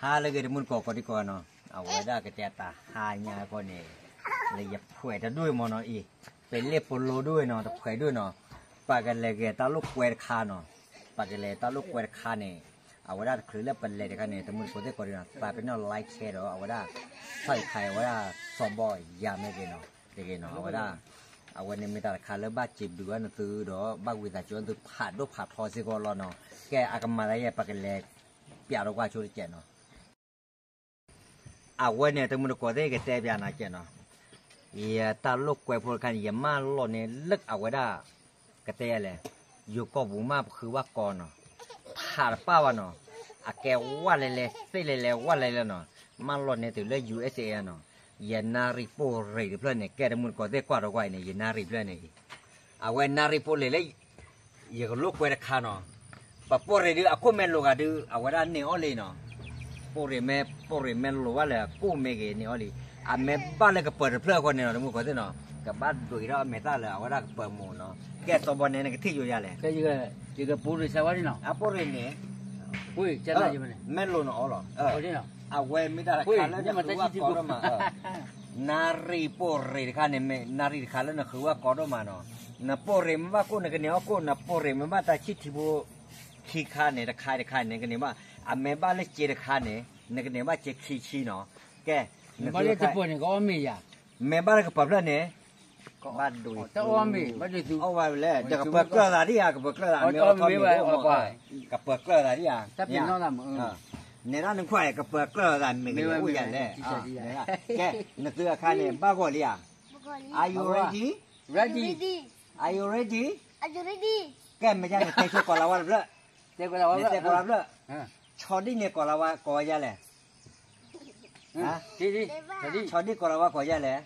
အါလၢဂ့ၤ တမုၢ်တကိး ကိးဒံကိးဂၤနီၤ, အဝဲဒၣ်ကတဲတၢ်ဟါညါအဂီၢ်န့ၣ်, လၢယဖှဲးတဒူၣ်မ့ၢ်နီၤအံၤ, ပလ့ၣ်ပလိဒူၣ်နီၤ တဖှဲးဒူၣ်နီၤ, ပကလဲၤဂဲၤတၢ်လိာ်ကွဲတခါနီၤ, ပကလဲၤတၢ်လိာ်ကွဲတခါန့ၣ်, အဝဲဒၣ်တချုးလၢပလဲၤတခါန့ၣ် တမုၢ်တကိးသ့ၣ်ကိးဒံနီၤ သးပ့ၤနီၣ် like share ဒီး အဝဲဒၣ် subscribe အဝဲဒၣ်စီၤဘီယၤမ့ၢ်ဂ့ၤနီၤ တဂ့ၤနီၤ အဝဲဒၣ် အဝဲန့ၣ်မ့ၢ်တၢ်တခါလၢဘၣ်စံးဘျုးဝဲနသုဒီး ဘၣ်ဝံသးစူၤနသုဖးဒိၣ်ဖးထီစ့ၢ်ကီးလီၤနီၤ, ကဲအကမၤသးယဲ ပကလဲၤ ပျးဒီးကွၢ်ဆိတစဲးနီၤ. အဝဲန့ၣ် တမုၢ်တကိးသ့ၣ်ကတဲပျးနၤကဲနီၤ, ယတၢ်လိာ်ကွဲဖိတခါန့ၣ် ယမၢလီၤန့ၢ်လၢအဝဲဒၣ် ကတဲယၤလဲၣ်, ယိၤကီၢ်ပူၤမးပဃုဘၣ်ကီနီၤ, ဖးတပၢ်ဘၣ်နီၤ, အကဲဝၣ်လဲၤလဲၤ သ့ၣ်လဲၤလဲၤ ဝၣ်လဲၤလဲၤနီၤ, မၢလီၤန့ၢ်တုၤလၢ ယူၢ်အ့စ့နီၤ, ယနၣ်ရံၣ်ပိၢ်ရ့ၣ်တဖျၢၣ်န့ၣ် ကဲတမုၢ်တကိးသ့ၣ်ကွၢ်ဒီးကွၢ်အံၤန့ၣ် ယနၣ်ရံၣ်ဖျၢၣ်န့ၣ်အံၤ, အဝဲနၣ်ရံၣ်ပိၢ်ရ့ၣ်လၢ ယကလိာ်ကွဲတခါနီၤ, ပပိၢ်ရ့ၣ်ဒုး အခိၣ်မဲာ်လိာ်ဂၤဒုး အဝဲဒၣ်န့ၢ်အီၤလံနီၤ, ပိၢ်ရ့ၣ်မ့ၢ် ပိၢ်ရ့ၣ်မ့ၢ်လိာ်ဘၣ်လၢအကိၣ်မ့ၢ်ဂ့ၤန့ၢ်အီၤလံ, အမ့ၢ်ဘၣ်လၢကပၢၤတဖျၢၣ်အဃိန့ၣ်နီၤ တမုၢ်တကိးသ့ၣ်နီၤ, ကဘၣ်ဒွံးဒီးအမဲာ်သၣ်လၢအဝဲဒၣ်ကပၢၤမူၤနီၤ, ကဲစီၤဘီန့ၣ် နကထံၣ်ယိယၤလဲၣ်, ယကပိၢ်ရ့ၣ်စၢၤဝဲန့ၣ်နီၤ, အပိၢ်ရ့ၣ်န့ၣ် မ့ၢ်လိာ်နအီၤလီၤ, အဝဲမ့ၢ်တၢ်တခါလၢနဃုဘၣ်ကီဒိၣ်မး နၣ်ရံၣ်ပိၢ်ရ့ၣ်တခါန့ၣ် မ့ၢ်နၣ်ရံၣ်တခါလၢနဃုဘၣ်ကီဒိၣ်မးနီၤ, နပိၢ်ရ့ၣ်မ့ၢ်ဘၣ်ကိၣ်နကန့ၢ်အီၤကိၣ်, နပိၢ်ရ့ၣ်မ့ၢ်ဘၣ်တၢ်ဆံၣ်ထံဖိခံခါန့ၣ် တခါတခါန့ၣ် နကန့ၢ်ဘၣ်, အမ့ၢ်ဘၣ်လၢစ့တခါန့ၣ် နကန့ၢ်ဘၣ်စ့ခံဆံနီၤ, ကဲ, မ့ၢ်ဘၣ်လၢကပၢၤန့ၣ် ကအီၣ်မ့ၤယၤ, မ့ၢ်ဘၣ်လၢကပၢၤဖျၢၣ်န့ၣ် ဘၣ်ဒိး, အီၣ်ဝဲလဲၣ်, ဒီးကပၢၤကျၢၢ်သးဒံးဧါ, ကပၢၤကျၢၢ်သး မ့ၢ်အီၣ်ထီၣ်မ့ၤ, ကပၢၤကျၢၢ်သးဒံးဧါ, နဲဒၣ်နခွါ ကပၢၤကျၢၢ်သးမ့ၢ်ဂ့ၤအိၣ်ယၤလဲၣ်, ကဲ, နသုအခါန့ၣ် ဘၣ်ဂီၤလံဧါ, Are you ready? Ready. Are you ready? ကဲ မ့ၢ်ယါန့ၣ် တဲဆိကိးလၤဝါတဖျၢၣ်, တဲကိးလၤဝါတဖျၢၣ်, ဆီဒံၣ်န့ၣ်ကိးလၤဝါကိးယါလဲၣ်, ဆီဒံၣ်ကိးလၤဝါကိးယါလဲၣ်,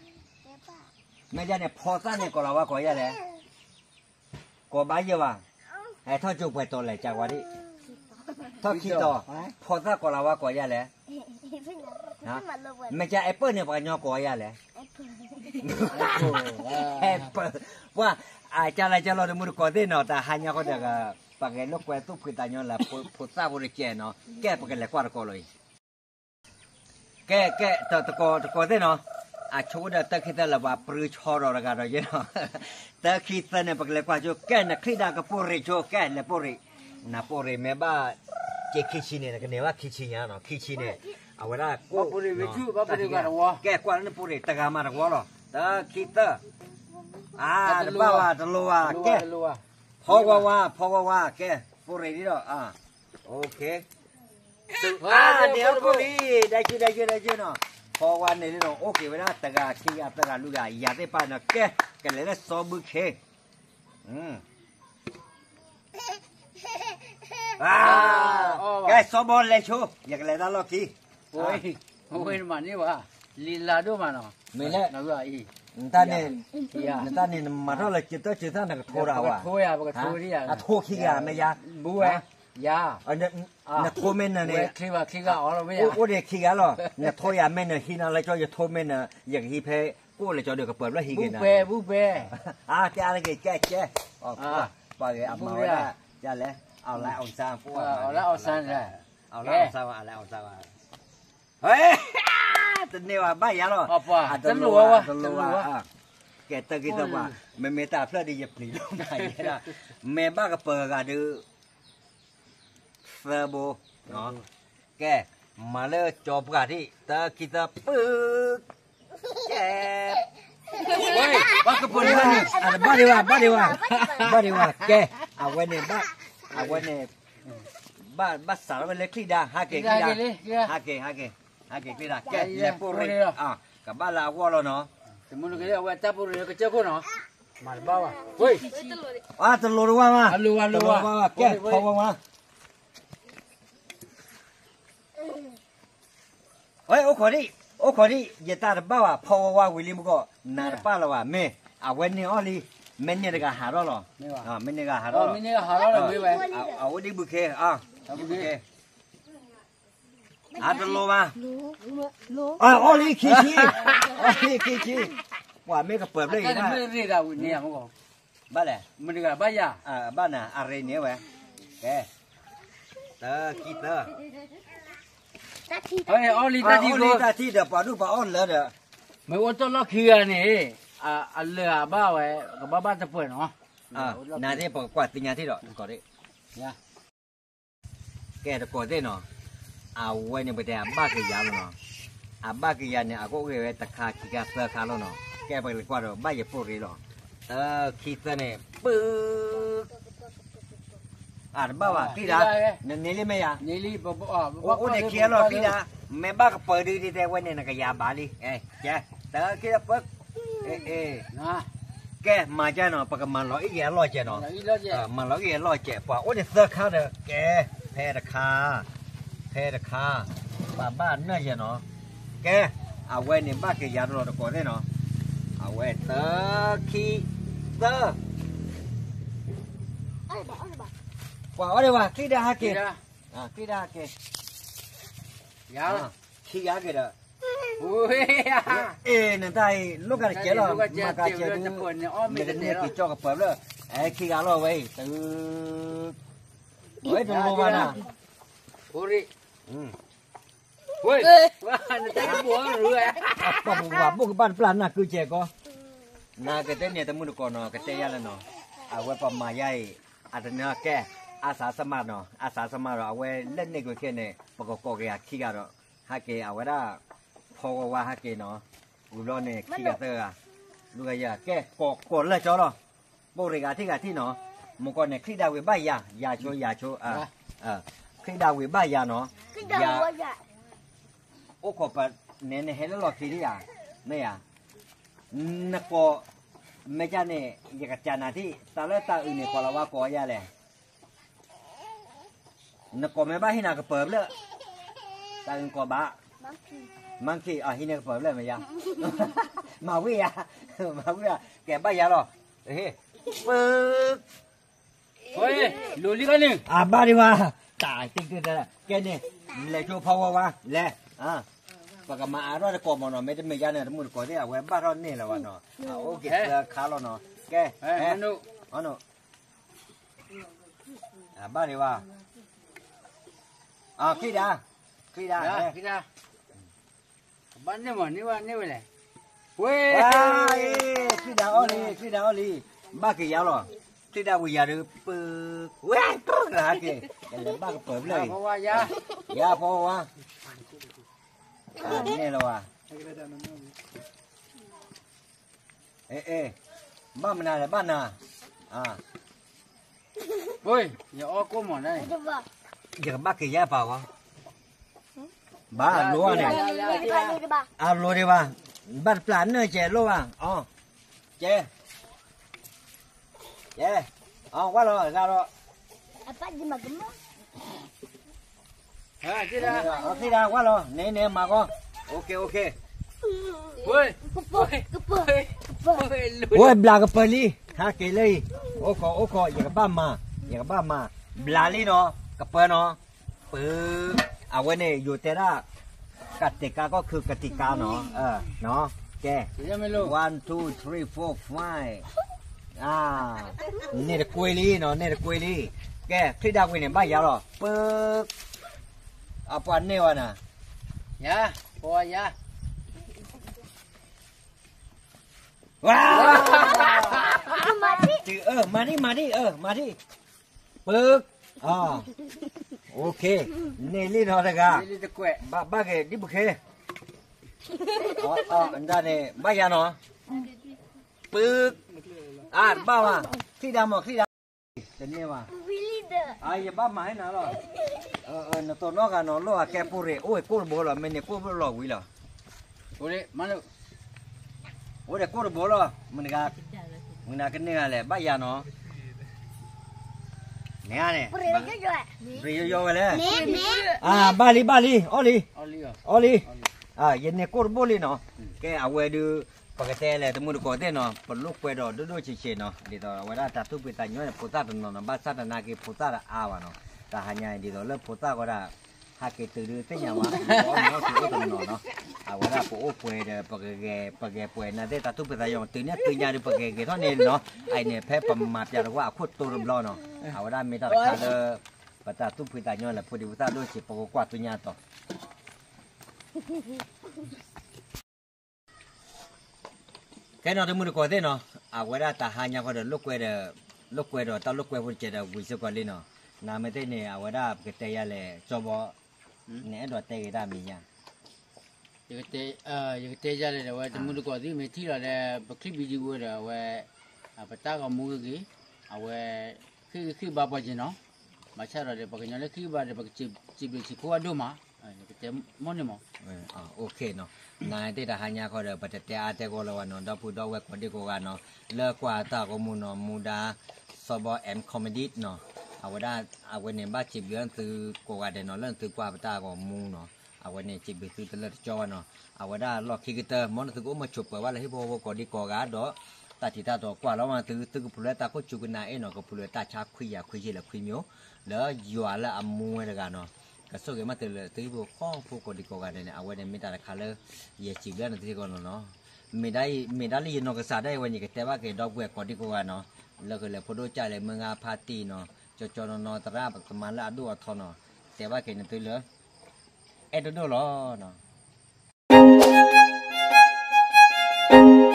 မ့ၢ်ယါန့ၣ် ဖီသၣ်န့ၣ်ကိးလၤဝါကိးယါလဲၣ်, ကိးဘၣ်ယဲဘၣ်, ဟဲထီၣ်ကၠိပှဲၤတီၤလဲၣ် ကၢ်ဝါဒံၣ်, ထီၣ်ခံတီၤ, ဖီသၣ်ကိးလၤဝါကိးယါလဲၣ်, မ့ၢ်ကၢ်အဲပၢၣ်န့ၣ် ပှၤကညီကိးယါလဲၣ်, အဲပၢၣ်, ပှၤ, အကၢ်လၢကၢ်လီၤ တမုၢ်တကိးသ့ၣ်နီၤ တၢ်ဟါညါဃီဒီး ပကလဲၤလိာ်ကွဲသူၣ်ဖှံသးညီလၢ ဖိသၣ်ဖိတကဲးနီၤ ကဲ ပကလဲၤကွၢ်တကိးလီၤအံၤ ကဲ, ကဲ, တကိး, တကိးသ့ၣ်နီၤ, အဆိကတၢၢ်တၢ်ခံသၢလၢပှၤပြၢဆီဒီးတဂၤဒီးယဲနီၤ, တၢ်ခံသၢန့ၣ် ပကလဲၤကွၢ်ဆိ ကဲ နချံၣ်ဒၣ်ကပိၢ်ရ့ၣ်ဆိ ကဲ လဲၤပိၢ်ရ့ၣ်, နပိၢ်ရ့ၣ်မ့ၢ်ဘၣ် က့ခံဆံန့ၣ် နကန့ၢ်ဘၣ်ခံဆံညါနီၤ, ခံဆံန့ၣ်, အဝဲဒၣ်ကိၣ်, ကဲ ကွၢ်လၢနပိၢ်ရ့ၣ် တဂၤမးတဝီလီၤ, တၢ်ခံသၢ, အါ, တဘၣ်ဝဲ တလိၤဝဲ, ကဲ, ဖီဝါဝါ, ဖီဝါဝါ, ကဲ, ပိၢ်ရ့ၣ်ဒ်ဒီး, အ, န့ၣ်အခိၣ်လံ, ဒဲကၠူၣ် ဒဲကၠူၣ် ဒဲကၠူၣ်နီၤ, ဖီဝါန့ၣ်လံနီၤ အိၣ်က့ၤဝဲဒၣ်တဂၤခံဂၤသၢဂၤလွံၢ်ဂၤ ယၤသ့ၣ်တဖၣ်နီၤ ကဲ, ကလဲၤလၢစီၤဘုခ့ ကဲ စီၤဘီလဲၤဆိ, ယကလဲၤတၢ်လီၢ်ခံ, ဝဲမၤန့ၢ်ဝဲ, လံာ်လါဒိၣ်မးနီၤ, မ့ၢ်လၢ, နတၢ်န့ၣ်, နတၢ်န့ၣ် နမၤထီၣ်လၢကတၢၢ်ကတၢၢ် နကထိဒၣ်ဝဲ, အထိခံဂၤမ့ၢ်ယါ, ဘုဝဲ, ယါ, နထိမ့ၢ်နၤန့ၣ်, အိၣ်ဒံးခံဂၤလီၤ, နထိယၤမ့ၢ်နဟံးနၤလၢကၠီ ယထိမ့ၢ်နၤ ယကဟံးဖဲ ကိၣ်လၢကၠီဒီးကပၢၤဖျၢၣ်ဟံးက့ၤနၤ, ဘုပဲ, ဘုပဲ, ကဲ, ကဲ, ကဲ, ပှၤဂ့ၤအမၤဝဲဒၣ်, ယလဲၣ်, အီၣ်လဲၣ်အီၣ်စၢ်, အီၣ်လဲၣ်အီၣ်စၢ်, အီၣ်လဲၣ်အီၣ်စၢ်, တန့ၢ်ဘၣ် ဘၣ်ယၤလီၤ, တလိၤဝဲ, တလိၤဝဲ, ကဲ တၢ်ဂ့ၤတၢ်ဘၣ်, မ့မ့ၢ်တၢ်ဖျၢၣ်ဒီးယပျံၤလီၤမးယဲဒၣ်, မ့ၢ်ဘၣ်ကပၢၤဂၤဒီး သၢဘိ, ကဲ, မၤလၢကၠီပှၢ်ဒံး တၢ်ခံသၢပုၢ်, ကဲ, ဘၣ်ကပၢၤန့ၣ်, ဘၣ်ဒံးဝဲ, ဘၣ်ဒံးဝဲ, ဘၣ်ဒံးဝဲ, ကဲ, အဝဲန့ၣ်, အဝဲန့ၣ်, ဘၣ်စးထီၣ်ဝဲလၢချံၣ်ဒါ, ဟးက့ၤချံၣ်ဒါ, ဟးက့ၤ, ဟးက့ၤ, ဟးက့ၤချံၣ်ဒါ, ကဲ, လဲၤပိၢ်ရ့ၣ်, ကဘၣ်လၢအဂီၢ်လီၤနီၤ, တမုၢ်တကိးသ့ၣ် အဝဲတၢ်ပိၢ်ရ့ၣ်ကစၢၢ်ခိၣ်နီၤ, မၤတဘၣ်ဘၣ်, အတလိၤတဝါမး, တလိၤဝါ, ကဲ, ဖီဝါဝါ အိၣ်ခိးဒံး, အိၣ်ခိးဒံး, ယတၢ်တဘၣ်ဘၣ် ဖီဝါဝါဝံၤလံမ့ၢ်ကီး, နၤတပၣ်လၢၤဘၣ်, မ့ၢ်, အဝဲန့ၢ်အီၤလံ, မ့ၢ်န့ၢ်တဂၤဟးထီၣ်လီၤ, မ့ၢ်န့ၢ်တဂၤဟးထီၣ်, အအိၣ်ဒံးဘုခ့, ဘုခ့, အတလိၤဘၣ်, အီၣ်လံခံဆံ, အီၣ်လံခံဆံ, ပှၤမ့ၢ်ကပၢၤဖျၢၣ်အံၤ, ဘၣ်လဲၣ်, ဘၣ်နၤ အရ့န့ၢ်ဝဲ, ကဲ, တၢ်ခံသၢ အီၣ်လံတၢ်ထံ အီၣ်လံတၢ်ထံဒီး ပှၤဒူၣ်ပှၤအီၣ်လၢဒီး မ့ၢ်အိၣ်တ့ၢ်လီၢ်ခံဂၤန့ၣ် အလၢာ်အဘၣ်ဝဲ ကဘၣ်ဘၣ်တပှဲၤနီၤ. နသ့ၣ်ပကကွၢ်သ့ၣ်ညါထံၣ်ဒီး တကိးသ့ၣ် ကဲတကိးသ့ၣ်နီၤ, အဝဲန့ၣ်ပတဲအဘၣ်ကယၤလီၤနီၤ, အဘၣ်ကယၤန့ၣ် အကအိၣ်ဂ့ၤဝဲတခါခံခါသၢခါလီၤနီၤ, ကဲပကလဲၤကွၢ်ဒီးဘၣ်ယပိၢ်ရ့လီၤ, တခံသၢန့ၣ် ပုၢ် အတဘၣ်ဘၣ် ချံဒါ, နန့ၢ်လံမ့ၢ်ယၤ, အိၣ်န့ၣ်ခံဂၤလီၤ ချံဒါ, မ့ၢ်ဘၣ်ကပၢၤဒုးဒ်တဲဝဲန့ၣ် နကယၤဘၣ်လံ, ကဲ, တခံသၢပုၢ်, ကဲမၤကဲနီၤ ပကမၤလီၤအံၣ်ယဲအလီၢ်ကဲနီၤ, မၤလီၤအံၣ်ယဲအလီၢ်ကဲ ပှၤအိၣ်န့ၣ်သၢခါဒီး ကဲ, ဖဲတခါ, ဖဲတခါ, ပှၤဘၣ်နၢ်ယဲနီၤ, ကဲ, အဝဲန့ၣ်ဘၣ်က့ၤယၤတလီၤတကိးသ့ၣ်နီၤ, အဝဲတခံသၢ ပှၤအီၣ်ဒံးဝဲ ချံဒါဟဲက့ၤ, ချံဒါဟဲက့ၤ, ခံဂၤက့ၤဒီး, အ့ၣ် နတၢ်အံၤ လိၣ်ကးတကဲးလီၤ, မၤကးကဲးဒုး, မ့ၢ်တန့ၢ်က့ၤကၠီကပၢၤဖျၢၣ်, အဲခံဂၤလီၤဝဲအံၤ, တ ဝဲတလိၤဘၣ်နၤ, ဝဲ, ပှၤဘိးကဘၣ်တပျၢ်နၢ်ကုကဲကီ, နကတဲန့ၣ်တမုၢ်တကိးနီၤ ကတဲယၤလၢနီၤ, အဝဲပမၤယၤအံၤ, အတနၢ်ကဲ, အစးစမးနီၤ အစးစမးဒီး အဝဲလၢန့ၣ်ကွံာ်ခဲန့ၣ် ပကကိးက့ၤအခံဂၤဒီး, ဟဲက့ၤအဝဲဒၣ်, ဖီဝါဝါဟဲက့ၤနီၤ, ဝံၤဘျီန့ၣ် ခံဂၤသၢဂၤ, လူၤဂၤယၤ ကဲ, ကိးလၢာ်ကၠီလီၤ, ပိၢ်ရ့ဂၤထံၣ်ဂၤထံၣ်နီၤ, မုၢ်ကီၢ်န့ၣ် ချံဒါဝံၤဘၣ်ယၤ, ယၤဆိယၤဆိ, ချံဒါဝံၤဘၣ်ယၤနီၤ, ယၤ, အိၣ်ခိးပနဲန့ၣ်ဟဲလၢလီၢ်ခံဒံးဧါ, မ့ၢ်ဧါ, နကိး, မ့ၢ်ကန့ၣ် ယကစၢ်နၤထံၣ် တၢ်လၢတၢ်အုးန့ၣ် ကိးလီၤဝါကိးယၤလဲၣ် နကိးမ့ၢ်ဘၣ်ဟံးနၤကပၢၤဖျၢၣ်, တၢ်အုးကိးဘၣ်, monkey အဟံးန့ၢ်ကပၢၤဖျၢၣ်မ့ၢ်ယါ, မၤဝံၤယါ, မၤဝံၤယါ, ကဲဘၣ်ယၤလီၤ, ပုၢ်, အဘၣ်ဒံးဘၣ်, တၢ်တ့ၢ်တ့ၢ်တၢ်, ကဲန့ၣ်, လဲၤကၠိဖီဝါဝါ, လဲၤ, ပကမၤအါထီၣ်တကိးမ့ၢ်နီၤ မ့တမ့ၢ်ယါန့ၣ် တမုၢ်တကိးသ့ၣ် အဝဲဘၣ်ထီၣ်န့ၢ်လၢၤဘၣ်နီၤ, အိၣ်က့ၤသၢခါလီၤနီၤ, ကဲ, အဘၣ်ဒံးဘၣ်, ချံဒါ, ချံဒါ, ဘၣ်န့ၢ်မ့ၢ်န့ၢ်ဘၣ်န့ၢ်ဝဲလဲၣ်, ဝဲ, ချံဒါအီၣ်လံ ချံဒါအီၣ်လံ, ဘၣ်က့ၤယါလီၤ, ချံဒါဝံၤယၤဒီး ပုၢ်, ဝဲ, ကဲလဲၤဘၣ်ကပၢၤဖျၢၣ်အံၤ, ယါဖီဝါ, န့ၣ်လီၤဝဲ အ့ အ့ ဘၣ်မနုၤလဲၣ် ဘၣ်နၤ, ယအီၣ်ကိၣ်မီၤန့ၣ်, ယကဘၣ်က့ၤယဲပာ်ဝဲ, ဘၣ်လိန့ၣ်, အလိဒံးဘၣ်, ဘၣ်တပျၢ်နၢၣ်ကဲလိဘၣ်, ကဲ, ကဲ, ဝဲလီၤ, ဂၤဒီး အဖံဒၣ်ဝဲလီၤ န့ၣ်န့ၣ်မၤကီ, အိၣ်ခ့ အိၣ်ခ့, ဝဲဘျးကပၢၤလံ, ဟဲက့ၤလၢအံၤ, အိၣ်ခိး အိၣ်ခိး ယကဘၣ်မၤ, ယကဘၣ်မၤ, ဘျးလံနီၤ, ကပၢၤနီၤ, ပၢၤ, အဝဲန့ၣ် ယိၤတဲဒၣ် ကတိၤကါကီၢ်ခု ကတိၤကါနီၤ, ကဲ, one two three four five, န့ၣ်တကွ့လံနီၤ န့ၣ်တကွ့လံ, ကဲ ချံဒၣ်ဝံၤန့ၣ် ဘၣ်ယၤလီၤ, ပၢၤ, အပှၤန့ၢ်ဝဲနၤ, ယၤ, ပှၤယၤ, ဝါ, မၤဒံၣ် မၤဒံၣ် မၤဒံၣ်, ပၢၤ, အိၣ်ခ့, န့ၢ်လံနီၤတဂၤ, ဘၣ်က့ၤဒ်ပဃ့, အဒၣ်န့ၣ် ဘၣ်ယၤနီၤ, ပၢၤ, အဘၣ်ဝဲ, ချံဒၣ်မီၤ ချံဒၣ်, တန့ၢ်ဘၣ်, ယဘၣ်မၤဟဲနၤလီၤ, နတိၢ်နီၣ်ဂၤနီၤ လိၣ်အကဲပိၢ်ရ့ၣ် အိၣ်ကိၣ်တဘိလီၤ မ့ၢ်န့ၣ်ကိၣ်လီၤဝံၤလီၤ, အိၣ်ဒီးကိၣ်တဘိလီၤ, မုၢ်နၤကန့ၢ်ဂၤလဲၣ် ဘၣ်ယၤနီၤ, န့ၣ်န့ၣ်, ရ့ယီယီဝဲလဲၣ်, ဘၣ်လံ ဘၣ်လံ အီၣ်လံ, အီၣ်လံ, ယန့ၢ်ကိၣ်တဘိလံနီၤ, ကဲအဝဲဒုး, ပကတဲလဲၣ်တမုၢ်တကိးသ့ၣ်နီၤ ပလိာ်ကွဲဒီးဒိၣ်ဒိၣ်ဆံးဆံးနီၤ ဒ်သိးအဝဲဒၣ်တၢ်သူၣ်ဖှံသးညီန့ၣ် ဖိသၣ်တနီၤနီၤ ဘၣ်ဆၣ်တနာ်က့ၤဖိသၣ်တအါဘၣ်နီၤ, တၢ်ဟါညါအံၤဒ်သိးလၢဖိသၣ်ဃီဒၣ်, ဟဲက့ၤတုၤဒုးသ့ၣ်ညါဝဲ, အီၣ်မ့ၤအီၣ်က့ၤအိၣ်တနီၤနီၤ, အဝဲဒၣ်ပအိၣ်ပှဲၤဒီး ပကဂဲၤ ပဂဲၤပှဲၤ နာ်သ့ၣ်တၢ်သူၣ်ဖှံသးညီ တုၤန့ၣ်တုၤညါဒုး ပဂဲၤဂဲၤထီၣ်န့ၣ်နီၤ, အအံၤန့ၣ် ဖဲပမၤပၠးတဝၢ်အခိၣ်တိတဘျီနီၤ, အဝဲဒၣ်မ့ၢ်တၢ်တခါလၢ ပတၢ်သူၣ်ဖှံသးညီလဲၣ် ဖိဒံဖိသၣ်ဒိၣ်ဆံး ပကကွၢ်သ့ၣ်ညါတီၤ ကဲနီၤ တမုၢ်တကိးသ့ၣ်နီၤ, အဝဲဒၣ်တဟါညါဃီဒီး လိာ်ကွဲဒီး လိာ်ကွဲဒီးတၢ်လိာ်ကွဲဖိတကဲဒီး ဝံၤစ့ၢ်ကီးလံနီၤ, နမ့ၢ်သ့ၣ်န့ၣ် အဝဲဒၣ်ပကတဲယၤလဲၣ် ကၠီဘီ, နအဲၣ်ဒိးတဲက့ၤတၢ်မံၤညါ ယကတဲယၤလဲၣ်ဒီး ဝဲတမုၢ်တကိးသ့ၣ်မ့ၢ်ထံၣ်လီၤဒီး ပ clip video ဝဲဒီး အဝဲ ပတၢ်ဂီၤမူဂ့ၤဂ့ၤ, အဝဲ ဃ့ၢ်ဂံၢ်ဃ့ၢ်ဘါပှၤက့ၤနီၤ, ဘၣ်ဆၣ်ဒီး ပှၤကညီလၢဃ့ၢ်ဂံၢ်ဘါဒီး ပကစံးဘျုးစံးဖှိၣ်အဒိၣ်မး, ယကတဲမ့ၢ်န့ၣ်မး နသ့ၣ်တဟါညါဃီဒီး ပတတဲအါတဲဂီၢ်လၢၤဘၣ်နီၤ, ဒီပုၢ်ဒီဝဲၢ်ကိးဒံကိးဂၤနီၤ, လၢကွၢ်တၢ်ဂီၤမူနီၤ မူဒါ စီၤဘီ M comedy နီၤ, အဝဲဒၣ် အဝဲန့ၣ်ဘၣ်စံးဘျုးနသုကိးဂၤဒဲးနီၤ, လၢနသုကွၢ်ပတၢ်ဂီၤမူနီၤ, အဝဲန့ၣ်စံးဘျုးသုတလၢတကၠီဘၣ်နီၤ, အဝဲဒၣ်လီၢ်ခံကတၢၢ် မ်နသုကအိၣ်မုာ်ဆိးပၢၤဘၣ်လၢဟံၣ်ဖိဃီဖိကိးဒံကိးဂၤ, ဒီးတၢ်ထံးတၢ်တီၤကွၢ်လီၤမးသု, သုကဖူးလၢတၢ်ခိၣ်ဆူကနၣ်အ့ၣ်နီၤ, ကဖူးလၢတၢ်ဆါခွံယၤခွံယဲၢ်လၢခွံမံၤ, လၢယွၤလၢအမူဝဲတဂၤနီၤ, ကဆိၣ်ဂ့ၤမးသုလၢသုဟံၣ်ဖိဃီဖိကိးဒံကိးဂၤဒဲးန့ၣ်, အဝဲန့ၣ်မ့ၢ်တၢ်တခါလၢ ယစံးဘျုးနသုစ့ၢ်ကီးနီၤနီၤ, မ့ၢ်ဒၣ်အံၤ မ့ၢ်ဒၣ်လၢယနီၢ်ကစၢ်ဒၣ်အံၤဝဲန့ၣ် ယကတဲဘၣ်က့ၤဒီပုၢ်ဝဲၢ်ကိးဒံကိးဂၤနီၤ, လၢကလဲၤဖိဒိၣ်ကၢ်လဲၤမုၢ်ဂၤဖါတံၢ်နီၤ, ကၠီကၠီနီၤနီၤ သရၣ်သမါလၢအဒိၣ်အထီနီၤ, တဲဘၣ်က့ၤနသုလၢ အဲၣ်ဒိၣ်ဒိၣ်လီၤနီၤ.